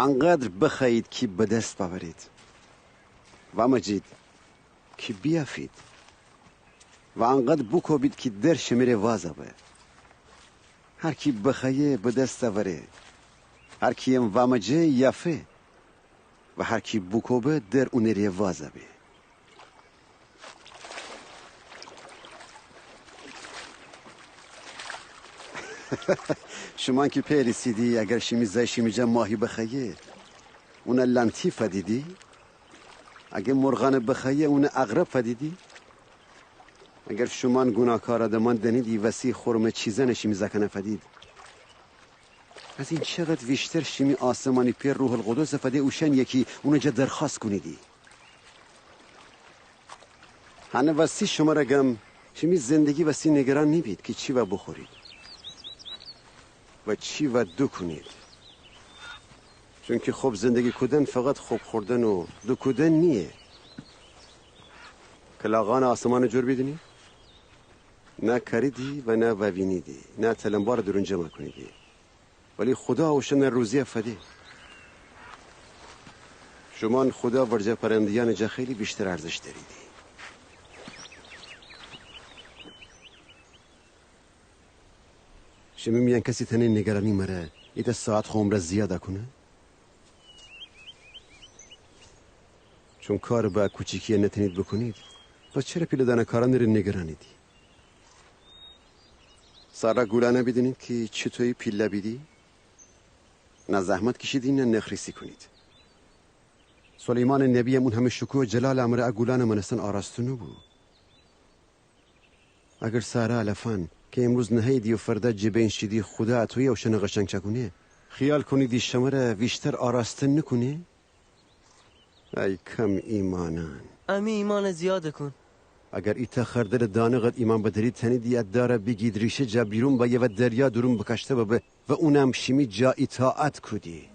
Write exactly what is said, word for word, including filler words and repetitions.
انقدر بخوأیید کی به دس بأورید، وامجید کی بیأفید، و انقدر بوکوبید کی در شمره وازَ به. هر کی بخوأیه به دس اوره، هر کی‌یم وامجه یأفه، و هر کی بوکوبه در اونٚ ره وازَ به. شومان کی پئر ایسیدی، اگر شیمی زأی شیمی جا ماهی بخوأیه، اونَ لنتی فدیدی؟ اگر مرغانَ بخوأیه، اونَ عقرب فدیدی؟ اگر شومان گوناهکار آدمان دأنیدی وسی خورمٚ چیزأنَ شیمی زأکأنَ فدید، از این چقدر ویشتر شیمی آسمانی پئر روح‌القدسَ فده اوشأنیَ کی اونٚ جا درخوأست کونیدی. هنه وستی شمره گم، شیمی زندگی وستی نیگران نیبید کی چی وا بوخورید و چی وا دوکونید. چونکی خب زندگی کودن فقط خب خوردن و دوکودن نییه. کلاغأنٚ آسمانَ جور بیدینید؟ نه کاریدی و نه ووینیدی، نه تلمبارٚ دورون جمع کونیدی، ولی خودا اوشأنَ روزیَ فده. شومان خودا ورجه پرنده‌یأنٚ جا خیلی ویشتر ارزش دأریدی. شیمی میأن کسی تأنه نیگرانی مره ایتأ ساعت خو عمرَ زیادَ کونه؟ چون کارٚ به کوچیکی‌یَ نتأنید بوکونید، پس چره پیله‌دأنه کارأنٚ ره نیگرانیدی؟ سارا گولأنَ بیدینید کی چوطویی پیله بیدی؟ نه زحمت کیشیدی نه نخ‌ریسی کونید. سلیمانٚ نبی‌یم اون همه شکوه و جلالٚ امره ا گولأنٚ مأنستن آراستن نوبو. اگر سارا علفأن کی امروز نهه‌ییدی و فردا جٚه بین شیدی، خودا اطویی اوشأنَ قشنگ چأکونه، خیال کونیدی شمره ویشتر آراستن نوکونه؟ ای کم ایمأنأن! امی ایمأنَ زیادَ کون. اگر ایتأ خردلٚ دانه قد ایمأن بدأرید، تأنیدی ا دارَ بیگید ریشه جا بیرون بأیه و دریا دورون بکشته ببه و اونم شیمی جا ایطاعت کودی.